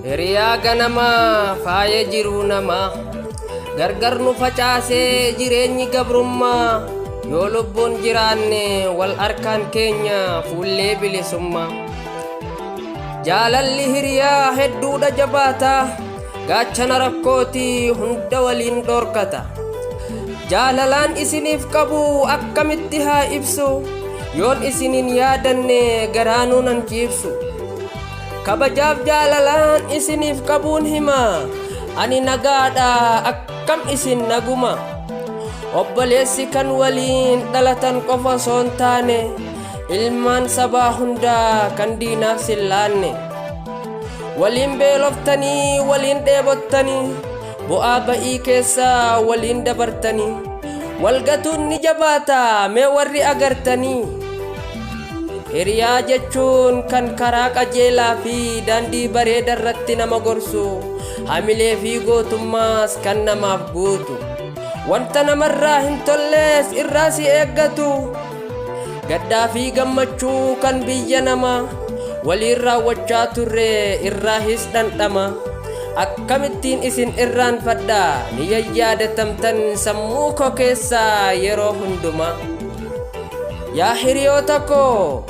Hiriyaa ganamaa faaya jiruu namaa gargar nu facaasee jireenyi gabrummaa yoo lubbuun jiraanne wal arkaan keenya fuullee bilisummaa. Jaalalli hiriyaa hedduudha jabaataa gaachana rakkootii hunda waliin dhorkata. Jaalalaan isiniif qabu akkamitti haa ibsu yoon isinin yaadanne garaanuu nan ciibsu. Kabajaaf jaalalaan isiniif qabuun hima ani nagaadha akkam isin naguma. Obboleessi kan waliin dhalatan qofa osoo hin taane ilmaan sabaa hundaa kan diinaaf sin laanne. Waliin beeloftanii waliin dheebottanii bu'aa ba'ii keessa waliin dabartanii walgatuun ni jabaata mee warri agartanii. Hiriyaa jechuun kan karaa qajeelaa fi daandii bareeda irratti nama gorsu, hamilee fi gootummaas kan namaaf guutu. Wanta namarraa hin tollees irraa si eeggatu. Gaddaa fi gammachuu kan biyya namaa waliin raawwachaa turre irraahis dhandhama. Akkamittiin isin irraanfadha ni yayyaadatamtan sammuu koo keessaa yeroo hundumaa. Yaa hiriyoota koo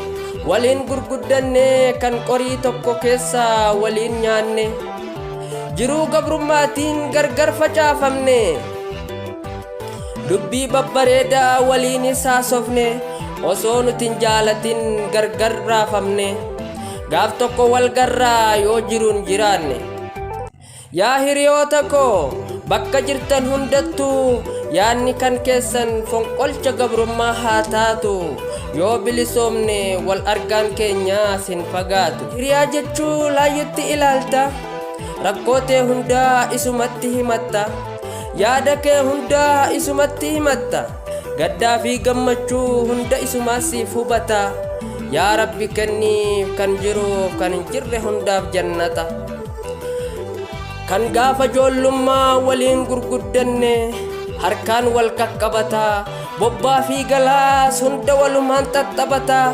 waliin gurguddannee kan qorii tokko keessaa waliin nyaanne jiruu gabrummaatiin gargar facaafamne dubbii babbareedaa waliinis haasofne osoo nuti hin jaalatin gargar raafamne gaaf tokko wal garraa yoo jiruun jiraanne. Yaa hiriyoota koo bakka jirtan hundattuu yaadni kan keessan fonqolcha gabrummaa haa taatu yoo bilisoomne wal argaan keenyaas hin fagaatu. Hiriyaa jechuu laayyutti ilaalta rakkoo tee hundaa isumatti himatta yaada kee hundaa isumatti himatta gaddaa fi gammachuu hunda isumaa siif hubata yaa rabbi kenniif kan jiruuf kan hin jirre hundaaf jannata. Kan gaafa ijoollummaa waliin gurguddanne harkaan wal qaqqabataa bobbaa fi galaas hunda walumaan xaxxabataa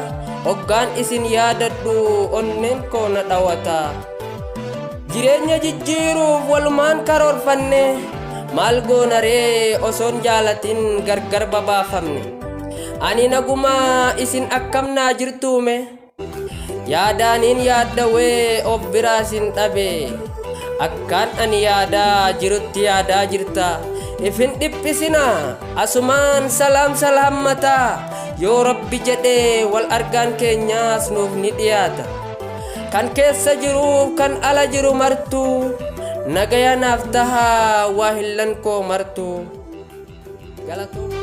hoggaan isin yaadadhu onneen koo na dhawata. Jireenya jijjiiruuf walumaan karoorfanne maal goona ree osoon jaalatin gargar babaafamne. Ani nagumaa isin akkam naa jirtuume. Yaadaaniin yaaddawee of biraa sin dhabe. Akkaan ani yaadaa jirutti yaadaa jirta. Ifin dhiphisina asumaan salaam salaammataa. Yoo rabbi jedhe wal argaan keenyaas nuuf ni dhiyaata. Kan keessa jiruuf kan ala jiru martuu nagaya naaf tahaa waa hillan koo martuu. Galatooma.